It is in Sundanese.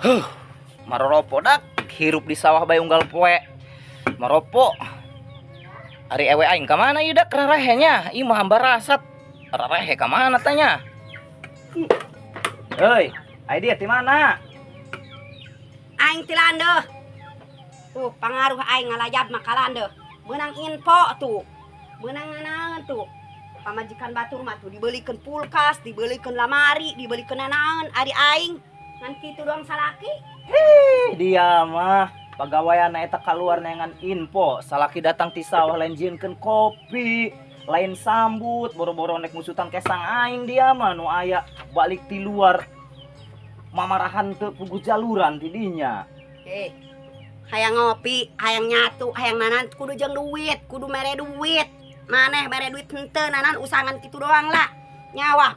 Huh, maroropo dak hirup di sawah bae unggal poe. Maropo. Ari ewe aing ka mana ieu dak rarehe nya? Ieu mah hambarasat. Rarehe ka mana tanya? Heuy, ai dia ti mana? Aing ti landeuh. Tuh, pangaruh aing ngalayab mah ka landeuh. Meunang info tuh. Meunang naon tuh. Pamajikan batur mah tuh dibelikeun kulkas, dibelikeun lamari, dibelikeun nanaon. Ari aing ngan kitu doang salaki. Hih, dia mah pagawean eta keluar neangan info. Salaki datang ti sawah lain jieunkeun kopi, lain sambut, boro-boro nek musutan kesang aing. Dia mah nu aya balik ti luar mamarahan teu puguh jaluran ti dinya. Eh, hayang ngopi, hayang nyatu, hayang nanan kudu jeung duit, kudu mere duit. Maneh mere duit henteu nanan usangan kitu doang lah. Nyawa.